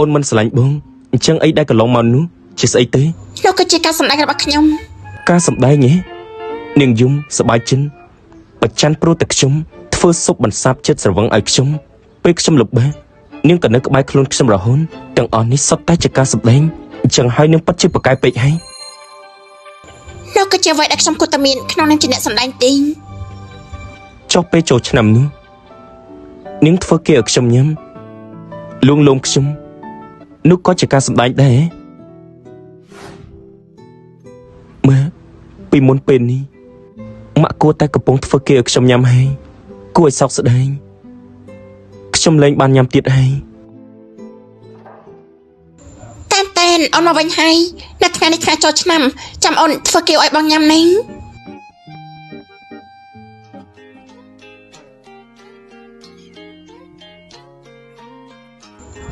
អូនមិនស្រឡាញ់បងអញ្ចឹងអីដែលកន្លងមកនោះជាស្អីទេ នោះគឺជាការសម្ដែងរបស់ខ្ញុំ ការសម្ដែងហ៎នាងយំសប្បាយចិនប្រច័នព្រោះតែខ្ញុំធ្វើសុបបន្សាបចិត្តស្រវឹងឲ្យខ្ញុំពេលខ្ញុំលំបាកនាងក៏នៅក្បែរខ្លួនខ្ញុំរហូតទាំងអស់នេះសុទ្ធតែជាការសម្ដែងអញ្ចឹងហើយនាងពិតជាប្រកែកពេកហើយ នោះគឺជាអ្វីដែលខ្ញុំគួរតែមានក្នុងនាមជាអ្នកសម្ដែងទីង ចុះពេលចូលឆ្នាំនោះនាងធ្វើគេឲ្យខ្ញុំញ៉ាំលួងលោមខ្ញុំនោះក៏ជាការសម្ដែងដែរមើលពីមុនពេលនេះម៉ាក់គួរតែកំពុងធ្វើគេឲ្យខ្ញុំញ៉ាំហើយគួរឲ្យសោកស្ដាយខ្ញុំលែងបានញ៉ាំទៀតហើយ តែនតែនអូនមកវិញហើយនៅថ្ងៃនេះថ្ងៃចូលឆ្នាំចាំអូនធ្វើគៀវឲ្យបងញ៉ាំនេះ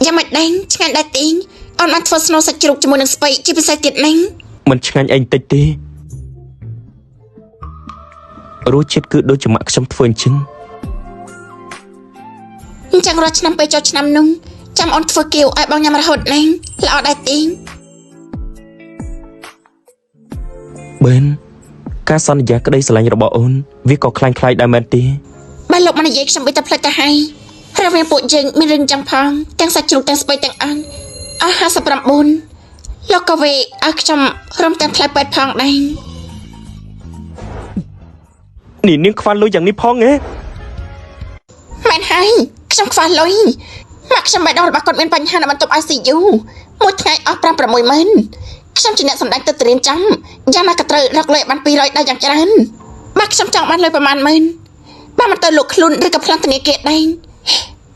យ៉ាងមិនដឹងឆ្ងាញ់ដែរទីងអូនបានធ្វើស្នូលសាច់ជ្រូកជាមួយនឹងស្ពៃជាពិសេសទៀតនេះ មិនឆ្ងាញ់អីបន្តិចទេរសជាតិគឺដូចជាម៉ាក់ខ្ញុំធ្វើអញ្ចឹង អញ្ចឹងរាល់ឆ្នាំពេលចូលឆ្នាំនោះចាំអូនធ្វើគៀវឲ្យបងញ៉ាំរហូតនេះល្អដែរទីង បែនការសន្យាក្តីស្រឡាញ់របស់អូនវាក៏คล้ายៗដែរមែនទេ បើលោកមិននិយាយខ្ញុំបីតែផ្លេចទៅហើយរវាងពួកយើងមានរឿងចឹងផងទាំងសាច់ជ្រូកទាំងស្ពៃទាំងអង្គអស់59លោកក៏វេឲ្យខ្ញុំរំទាំងថ្លៃពេទ្យផងដែរ នេះនាងខ្វះលុយយ៉ាងនេះផងហ៎ មែនហើយខ្ញុំខ្វះលុយម៉ាក់ខ្ញុំបេះដូងរបស់គាត់មានបញ្ហានៅបន្ទប់ ICU មួយថ្ងៃអស់5 6ម៉ឺនខ្ញុំជាអ្នកសម្ដែងទៅត្រៀមចាំយ៉ាងណាក៏ត្រូវរកលុយឲ្យបាន200ដែរយ៉ាងច្រើនបើខ្ញុំចង់បានលុយប្រហែលម៉ឺនបើមិនទៅលក់ខ្លួនឬក៏ប្លន់ធនាគារដែរ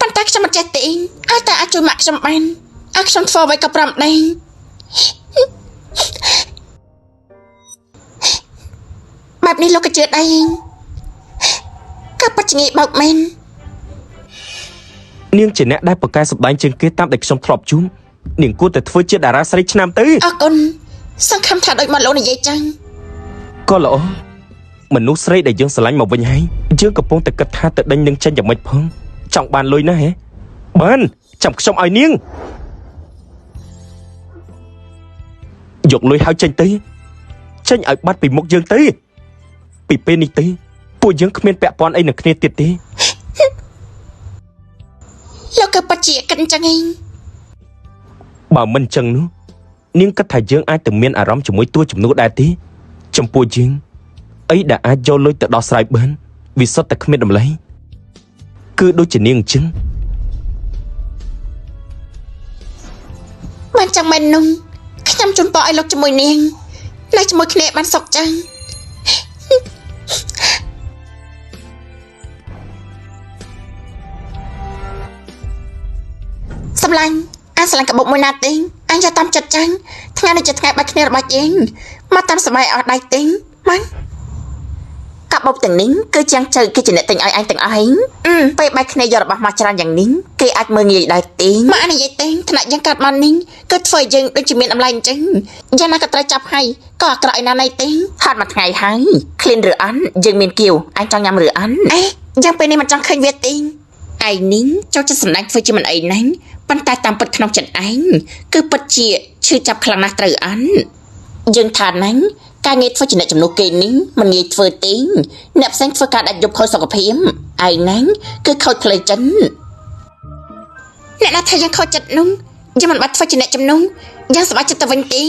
ប៉ុន្តែខ្ញុំមិនចេះទេឲ្យតែអាចជួយម៉ាក់ខ្ញុំបានឲ្យខ្ញុំធ្វើអ្វីក៏ព្រមដែរបែបនេះលោកក៏ជឿដែរក៏ពិតជាងាយបោកមែន នាងជាអ្នកដែលប្រកែសម្ដែងជាងគេតាមដែលខ្ញុំធ្លាប់ជួបនាងគួរតែធ្វើជាតារាស្រីឆ្នាំទៅ អរគុណសង្ឃឹមថាដូចមកលោកនិយាយចឹង ក៏ល្អមនុស្សស្រីដែលយើងស្រឡាញ់មកវិញហើយយើងកំពុងតែគិតថាទៅដេញនឹងចេញយ៉ាងម៉េចផងចង់បានលុយណាស់ហ៎បានចាំខ្ញុំឲ្យនាងយកលុយហើយចេញទៅចេញឲ្យបាត់ពីមុខយើងទៅពីពេលនេះទៅពួកយើងគ្មានពាក់ព័ន្ធអីនឹងគ្នាទៀតទេ លោកក៏ពិតជាគិតអញ្ចឹងឯង បើមិនអញ្ចឹងនោះនាងគិតថាយើងអាចទៅមានអារម្មណ៍ជាមួយតួជំនួសដែរទេចំពោះយើងអីដែលអាចយកលុយទៅដោះស្រាយបានវាសុទ្ធតែគ្មានតម្លៃគឺដូចជានាងអញ្ចឹង បានចឹងមែននោះខ្ញុំជូនពរឲ្យលោកជាមួយនាងនៅជាមួយគ្នាបានសុខចឹងសម្លាញ់អាស្រឡាញ់កាបុកមួយណាទេអញយកតាមចិត្តចឹងថ្ងៃនេះជាថ្ងៃបាច់គ្នារបស់យើងមកតាមសម័យអស់ដៃទេមកកាបុកទាំងនេះគឺជាងជើគេជាអ្នកទិញឲ្យអញទាំងអស់ហីពេលបែកគ្នាយករបស់មកច្រើនយ៉ាងនេះគេអាចមើលងាយដែរទេមកអានិយាយទេថ្នាក់យើងកាត់មកនេះគឺធ្វើឲ្យយើងដូចជាមានតម្លៃអញ្ចឹងយ៉ាងណាក៏ត្រូវចាប់ហើយក៏អាក្រក់ឯណាណីទេហត់មួយថ្ងៃហើយឃ្លានឬអន់យើងមានគៀវអញចង់ញ៉ាំឬអន់អេយ៉ាងពេលនេះមិនចង់ឃើញវាទេ ឯងនេះចូលចិត្តសម្ដែងធ្វើជាមិនអីណាញ់ប៉ុន្តែតាមពិតក្នុងចិត្តឯងគឺពិតជាឈឺចាប់ខ្លាំងណាស់ត្រូវអន់យើងថាណាញ់ការងារធ្វើជាអ្នកជំនួសគេនេះមិនងាយធ្វើទេអ្នកផ្សេងធ្វើការដាច់យប់ខូចសុខភាពឯងណាញ់គឺខូចផ្លូវចិត្តអ្នកណាថាយើងខូចចិត្តនោះយើងមិនបាច់ធ្វើជាអ្នកជំនួសយើងសប្បាយចិត្តទៅវិញទេ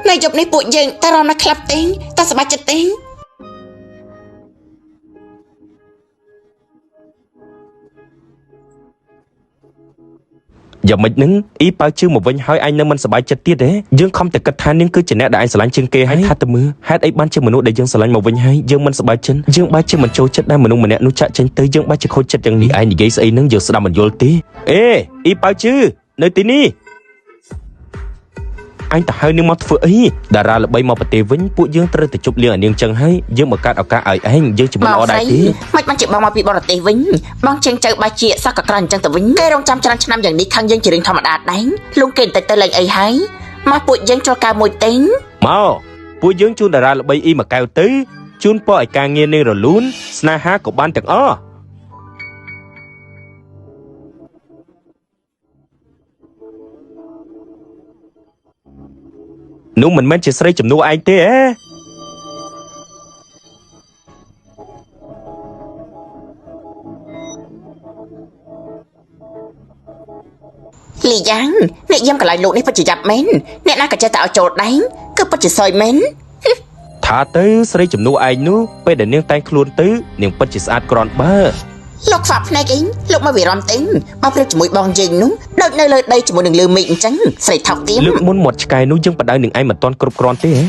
នៅយប់នេះពួកយើងតែរំនៅក្លឹបទេតែសប្បាយចិត្តទេ យ៉ាងម៉េចនឹងអ៊ីប៉ៅជឿមកវិញហើយឯងនៅមិនសប្បាយចិត្តទៀតទេយើងខំតែគិតថានាងគឺជាអ្នកដែលឯងស្រឡាញ់ជាងគេហើយថាទៅមើលហេតុអីបានជាមនុស្សដែលយើងស្រឡាញ់មកវិញហើយយើងមិនសប្បាយចិត្តយើងបែរជាមិនចូលចិត្តដែលមនុស្សម្នាក់នោះចាក់ចេញទៅយើងបែរជាខូចចិត្តយ៉ាងនេះឯងនិយាយស្អីនឹងយើងស្ដាប់មិនយល់ទេអេអ៊ីប៉ៅជឿនៅទីនេះអញទៅហៅនាងមកធ្វើអីតារាល្បីមកប្រទេសវិញពួកយើងត្រូវតែជប់លៀងឲ្យនាងចឹងហើយយើងបង្កើតឱកាសឲ្យឯងយើងជាមិនល្អដែរទេ មិនបានជាបងមកពីបរទេសវិញបងជាងចៅបាជាសក់កក្រអញ្ចឹងទៅវិញគេរងចាំច្រើនឆ្នាំយ៉ាងនេះខាងយើងជារឿងធម្មតាដែរលងគេបន្តិចទៅលែងអីហើយមកពួកយើងចូលកៅមួយទេង មកពួកយើងជូនតារាល្បីអ៊ីមួយកែវទៅជូនពរឲ្យការងារនាងរលូនស្នេហាក៏បានទាំងអស់ នោះមិនមែនជាស្រីជំនួសឯងទេអេ លីយ៉ាងអ្នកយាមកន្លែងលោកនេះពិតជាយ៉ាប់មែនអ្នកណាក៏ចេះតែឲ្យចូលដៃគឺពិតជាសយមែន ថាទៅស្រីជំនួសឯងនោះពេលដែលនាងតែងខ្លួនទៅនាងពិតជាស្អាតគ្រាន់បើ លោកខ្វាប់ភ្នែកអីលោកមកវិរំទិញបើប្រៀបជាមួយបងយើងនោះដូចនៅលើដីជាមួយនឹងលើមេឃអញ្ចឹងស្រីថោកទាប លើកមុនមាត់ឆ្កែនោះយើងបដៅនឹងឯងមិនទាន់គ្រប់គ្រាន់ទេហ៎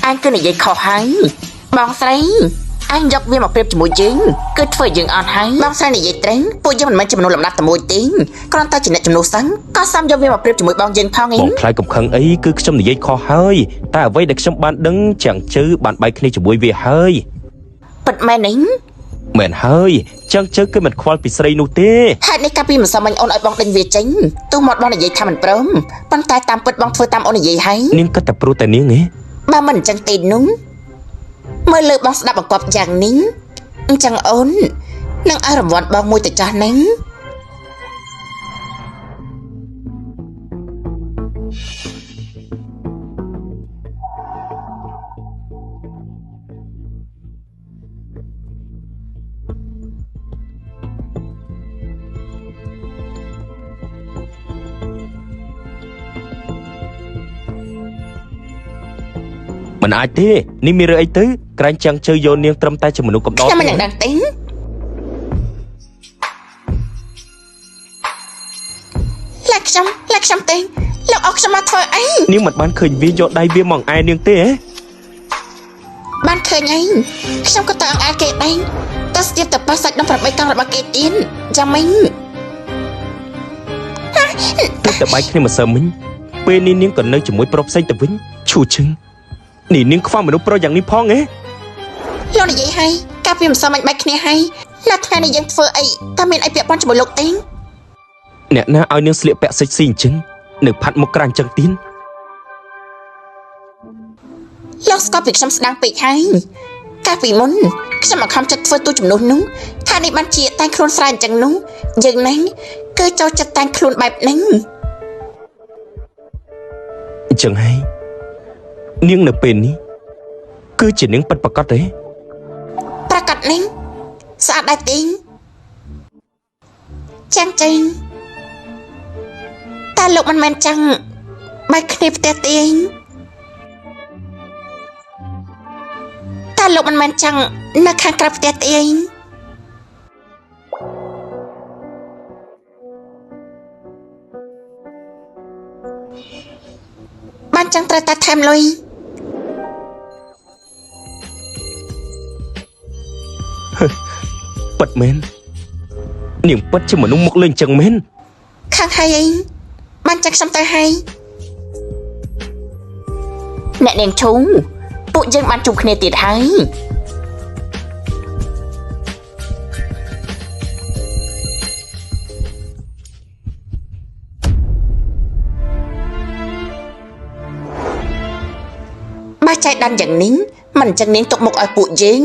អញគឺនិយាយខុសហើយបងស្រីអញយកវាមកប្រៀបជាមួយយើងគឺធ្វើឲ្យយើងអត់ហើយបងស្រីនិយាយត្រេងពួកយើងមិនមែនជាមនុស្សលំដាប់តែមួយទេគ្រាន់តែជាអ្នកចំនួនសឹងក៏សមយកវាមកប្រៀបជាមួយបងយើងផងអី បងថ្លៃកំខឹងអីគឺខ្ញុំនិយាយខុសហើយតែអ្វីដែលខ្ញុំបានដឹងចាំងជើបានបែកគ្នាជាមួយវាហើយ ពិតមែនទេ មែនហើយចាំងជើគឺមិនខ្វល់ពីស្រីនោះទេ ហេតុនេះកាលពីម្សិលមិញអូនឲ្យបងដេញវាចេញទោះមាត់បងនិយាយថាមិនព្រមប៉ុន្តែតាមពិតបងធ្វើតាមអូននិយាយហើយ នាងគិតតែព្រោះតែនាងឯង បើមិនអញ្ចឹងទេនោះមើលលើបងស្ដាប់បង្គាប់យ៉ាងនេះអញ្ចឹងអូននឹងឲ្យរង្វាន់បងមួយទៅចាស់ហ្នឹង មិនអាចទេនេះមានរឿងអីទៅក្រែងចាំងជើយកនាងត្រឹមតែជាមនុស្សកំដរ ខ្ញុំមិននឹងដឹងទេឡាខ្ញុំឡាខ្ញុំទេលោកអស់ខ្ញុំមកធ្វើអី នាងមិនបានឃើញវាយកដៃវាមកអែនាងទេហ៎ បានឃើញអីខ្ញុំក៏ទៅអង្អែលគេដែរទៅស្ទាបទៅប៉ះសាច់ដុំ8កង់របស់គេទៀតចាំមិញ ទើបតែបែកគ្នាម្សិលមិញពេលនេះនាងក៏នៅជាមួយប្រុសផ្សេងទៅវិញឈូឈឹងនេះនាងខ្វះមនុស្សប្រុសយ៉ាងនេះផងហ៎ លោកនិយាយហើយកាលពីម្សិលមិញបែកគ្នាហើយនៅថ្ងៃនេះយើងធ្វើអីតើមានអីពាក់ព័ន្ធជាមួយលោកទេ អ្នកណាឲ្យនាងស្លៀកពាក់សិចស៊ីអញ្ចឹងនៅផាត់មុខក្រាស់អញ្ចឹងទៀត លោកស្គាល់ពីខ្ញុំស្ដាងពេកហើយកាលពីមុនខ្ញុំមកខំចិត្តធ្វើទូជំនួសនោះថានេះបានជាតែងខ្លួនស្រែអញ្ចឹងនោះយើងហ្នឹងគឺចូលចិត្តតែងខ្លួនបែបហ្នឹង អញ្ចឹងហើយនាងនៅពេលនេះគឺជានាងពិតប្រាកដទេ ប្រកាសនេះស្អាតដែរទីងចាំងចេងតែលោកមិនមែនចង់បែកគ្នាផ្ទះទីងតែលោកមិនមែនចង់នៅខាងក្រៅផ្ទះទីងបានចង់ត្រូវតែថែមលុយ ពិតមែននាងពិតជាមនុស្សមុខលេងអញ្ចឹងមែន ខាងហើយអីបានចាក់ខ្ញុំទៅហើយអ្នកនាងឈូពួកយើងបានជួបគ្នាទៀតហើយបើចៃដន្យយ៉ាងនេះមិនអញ្ចឹងនាងទុកមុខឲ្យពួកយើង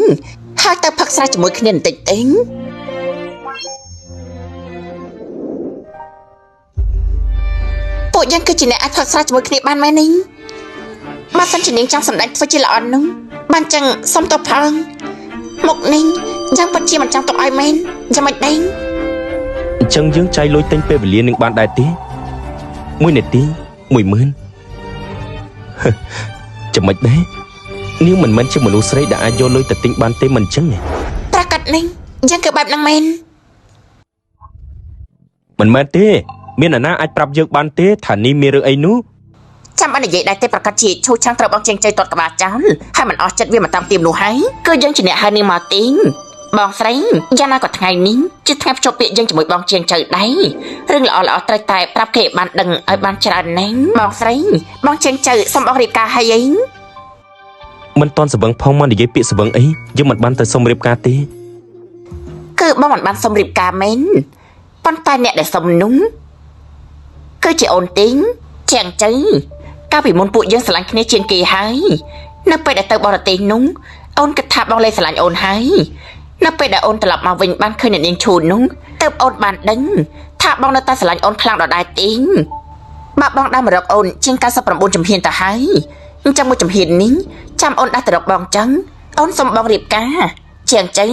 ហើយទៅផឹកស្រាជាមួយគ្នាបន្តិចទេពួកយើងគឺជាអ្នកអាចផឹកស្រាជាមួយគ្នាបានមែនទេបើសិនជានាងចង់សម្ដែងធ្វើជាល្អនោះបានចឹងសុំតបផងមុខនាងយ៉ាងពិតជាមិនចង់ទុកឲ្យមែនយ៉ាងម៉េចដែរ អញ្ចឹងយើងចាយលុយទិញពេលវេលានាងបានដែរទេ1នាទី10000ហឺ ចាំម៉េចដែរនាងមិនមែនជាមនុស្សស្រីដែលអាចយកលុយទៅទិញបានទេមិនអញ្ចឹងទេ ប្រកាសនេះយ៉ាងគឺបែបហ្នឹងមែន មិនមែនទេមានអ្នកណាអាចប្រាប់យើងបានទេថានេះមានរឿងអីនោះ ចាំបាននិយាយដែរទេប្រកាសជាឈូឆាំងត្រូវបងជាងជ័យទាត់ក្បាលចោលហើយមិនអស់ចិត្តវាមកតាមទៀមនោះហើយគឺយើងជាអ្នកហៅនាងមកទីងបងស្រីយ៉ាងណាក៏ថ្ងៃនេះជាថ្ងៃភ្ជាប់ពាក្យយើងជាមួយបងជាងចៅដែររឿងល្អល្អត្រូវតែប្រាប់គេឲ្យបានដឹងឲ្យបានច្រើនណាស់បងស្រីបងជាងចៅសូមបងរៀបការឲ្យអី មិនតន់សវឹងផងមកនិយាយពាក្យសវឹងអីយើងមិនបានទៅសុំរៀបការទេ គឺបងមិនបានសុំរៀបការមែនប៉ុន្តែអ្នកដែលសុំនោះគឺជាអូនទីងជាងចៅកាលពីមុនពួកយើងស្រឡាញ់គ្នាជាងគេហើយនៅពេលដែលទៅបរទេសនោះអូនគិតថាបងលែងស្រឡាញ់អូនហើយនៅពេលដែលអូនត្រឡប់មកវិញបានឃើញអ្នកនាងឈូននោះទើបអូនបានដឹងថាបងនៅតែស្រឡាញ់អូនខ្លាំងដដែលទីង បើបងដើរមករកអូនជាង99ជំហានទៅហើយអញ្ចឹងមួយជំហាននេះចាំអូនដើរទៅរកបងចឹងអូនសុំបងរៀបការជាងចឹង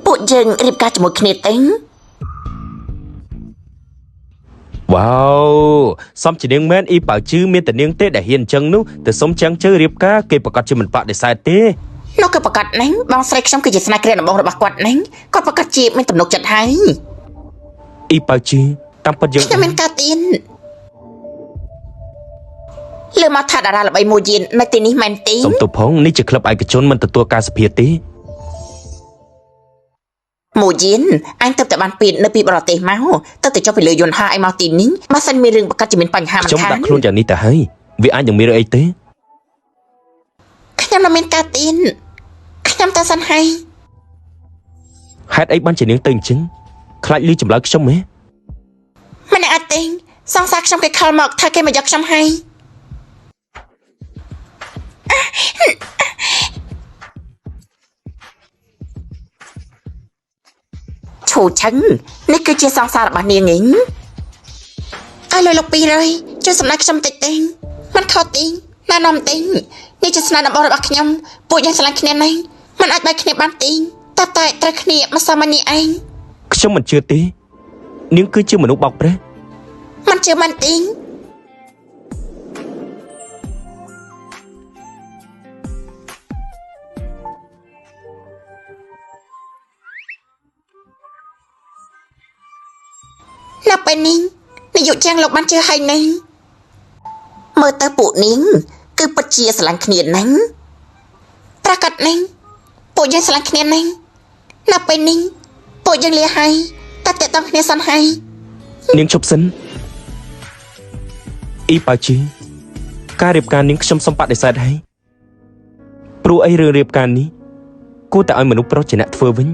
ពួកយើងរៀបការជាមួយគ្នាទេ វ៉ាវសំជានាងមែនអ៊ីប៉ៅជឺមានតែនាងទេដែលហ៊ានអញ្ចឹងនោះទៅសុំចាំងជើរៀបការគេប្រកាសជាមិនបដិសេធទេ នោះគឺប្រកាសណាស់បងស្រីខ្ញុំគឺជាស្នេហ៍គ្រាដំបូងរបស់គាត់ណាស់គាត់ប្រកាសជាមានទំនុកចិត្តហើយ អ៊ីប៉ៅជឺតាមពិតយើង ខ្ញុំមានការទៀនលើមកថាតារាល្បីមួយយាននៅទីនេះមែនទេ សុំទោសផងនេះជាក្លឹបឯកជនមិនទទួលការសភាទេ មួយយានអញទៅតែបានពៀននៅពីបរទេសមកទៅតែចុះពីលើយន្តហោះឯងមកទីនេះបើសិនមានរឿងប្រកាសជាមានបញ្ហាមិន ខ្ញុំ ខាន ដាក់ខ្លួនយ៉ាងនេះទៅហើយវាអាចនឹងមានរឿងអីទេ ខ្ញុំនៅមានការទៀនខ្ញុំទៅសិនហើយ ហេតុអីបានជានាងទៅអញ្ចឹងខ្លាចលឺចម្លើយខ្ញុំហ៎ មិនអាចទេសង្សារខ្ញុំគេខលមកថាគេមកយកខ្ញុំហើយឈូឆឹងនេះគឺជាសង្សាររបស់នាងឯងឲ្យលុយលោក200ជួយសម្ដែងខ្ញុំតិចទេមិនខុសទេណានំទេនេះជាស្នាដដំបូងរបស់ខ្ញុំពួកយើងស្រឡាញ់គ្នាណាស់មិនអាចបែកគ្នាបានទេតែតែត្រូវគ្នាមកសាមញ្ញនេះឯង ខ្ញុំមិនជឿទេនាងគឺជាមនុស្សបោកប្រាស់ មិនជឿមិនទេនៅពេលនេះនាយកជាងលោកបានជឿហើយនេះមើលទៅពួកនាងគឺពិតជាស្រឡាញ់គ្នាណាស់ប្រកាសនេះពួកយើងស្រឡាញ់គ្នាណាស់នៅពេលនេះពួកយើងលាហើយតែតេតងគ្នាសិនហើយ នាងជប់សិនអ៊ីប៉ៅជឺការរៀបការនាងខ្ញុំសូមបដិសេធហើយព្រោះអីរឿងរៀបការនេះគួរតែឲ្យមនុស្សប្រុសជាអ្នកធ្វើវិញ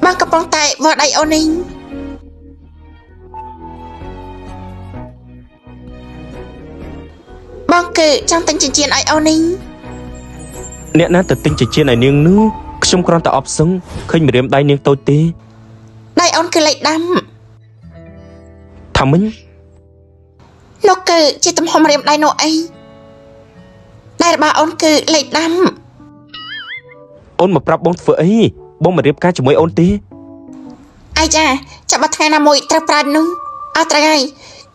បងកំពុងតែវល់ដៃអូនឯងបងគឺចង់ទិញចិញ្ចៀនឲ្យអូនឯង អ្នកណាទៅទិញចិញ្ចៀនឲ្យនាងនោះខ្ញុំគ្រាន់តែអបសឹងឃើញម្រាមដៃនាងតូចទេ ដៃអូនគឺលេខដាំ ថាមិញ នោះគឺជាទំហំរាមដៃនោះឯងដៃរបស់អូនគឺលេខដាំ អូនមកប្រាប់បងធ្វើអីបងមិនរៀបការជាមួយអូនទេ អាយចាចាប់បាត់ថ្ងៃណាមួយត្រូវប្រើនោះអត់ត្រូវហើយ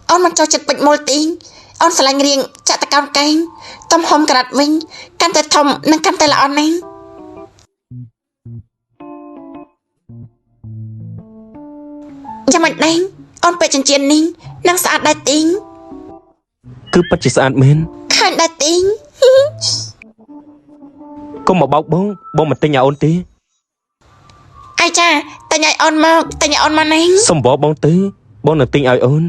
អូនមិនចូលចិត្តពេជ្រមូលទីងអូនស្រឡាញ់រៀងចាក់តកោនកែងទំហំក្រាត់វិញកាន់តែធំនិងកាន់តែល្អណាស់យ៉ាងម៉េចដែរអូនពេជ្រចិញ្ចៀននេះនឹងស្អាតដែរទីង គឺពិតជាស្អាតមែន ឃើញដែរទីង កុំមកបោកបងបងមិនទិញឲ្យអូនទេ អាយចាតែញឲ្យអូនមកតែញឲ្យអូនមកណា សុំវបងទៅបងនឹងទិញឲ្យអូន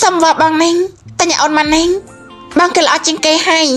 សុំវបងណាតែញឲ្យអូនមកណាបងគឺល្អជាងគេហើយ